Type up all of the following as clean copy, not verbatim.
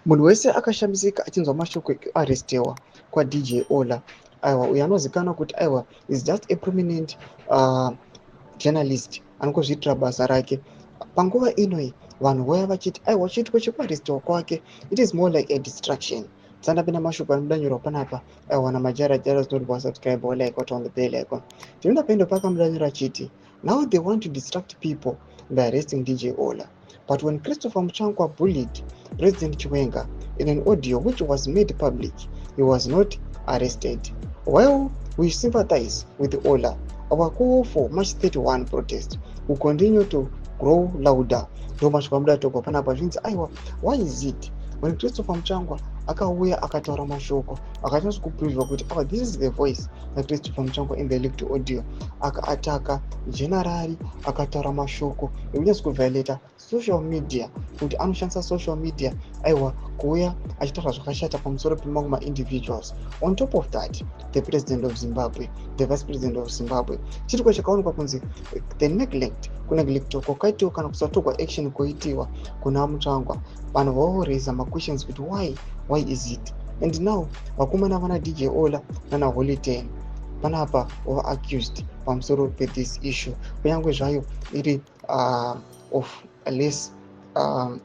Munhu wese akashamisika achinzwa mashoko ekuarestewa kwaDJ Ola. Aiwa, uyo anozikanwa kuti aiwa is just a prominent journalist anongozviitira basa rake. Panguva inoyi vanhu vauya vachiti aiwa chiitiko chekuarestiwa kwake, it is more like a distraction. Tisandapinda mashoko anodanyorwa panapa, aiwa, namajara jara zinoti subscribe or like on the bell icon. Tinoda pendo pakamudanyora achiti, "Now they want to distract people by arresting DJ Ola. But when Christopher Mutsvangwa bullied President Chiwenga in an audio which was made public, he was not arrested. While we sympathize with Ola, our call for March 31 protest will continue to grow louder." Ndo mashoko amuda togwa panapa. Zvinzi aiwa, why is it when Christopher Mutsvangwa akauya akataura mashoko akanyatso kuprova kuti awa this is the voice yaChristopher Mutsvangwa in the leaked audio, akaataka general, akataura mashoko ekunyatso kuviolata social media, kuti anoshandisa social media aiwa kuuya achitaura zvakashata pamusoro pemamwe maindividuals, on top of that the President of Zimbabwe, the Vice President of Zimbabwe? Chitiko chakaonekwa kunzi the neglect, kuneglectwa kwakaitiwa kana kusatorwa action kwoitiwa kuna Mutsvangwa, vanhu vaoraisa maquestions kuti why is it? And now vakomana vana DJ Ola nana Holy Ten panapa vava accused pamusoro pethis issue, kunyange zvayo iri of less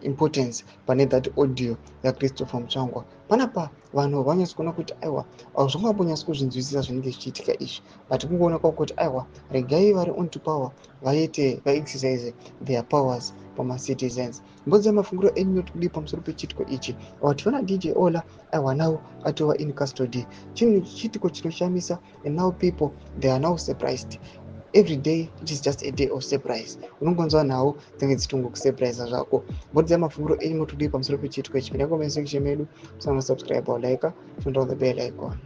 importance pane that audio yaChristopher Mutsvangwa. Panapa vanhu vanyatsi kuona kuti aiwa, zvangambonyatsi kuzvinzwisisa zvinenge zvichiitika izvi, but kungoonekwa kuti aiwa, regai vari on to power vaite vaexercise their powers pamacitizens. Mbudzi yamafungiro enyu notokudii pamusoro pechiitiko ichi? Tiona DJ Ola aiwa now atova in custody. Chinhu chiitiko chinoshamisa, and now people, they are now surprised. Every day it is just a day of surprise. Unongonzwa nhau dzinenge dzichitongokusurprise zvako. Mbudzi yamafungiro enyu motodii pamusoro pechiitiko ichi? Pinda comment section medu, musana subscribe or like, turn on the bell icon.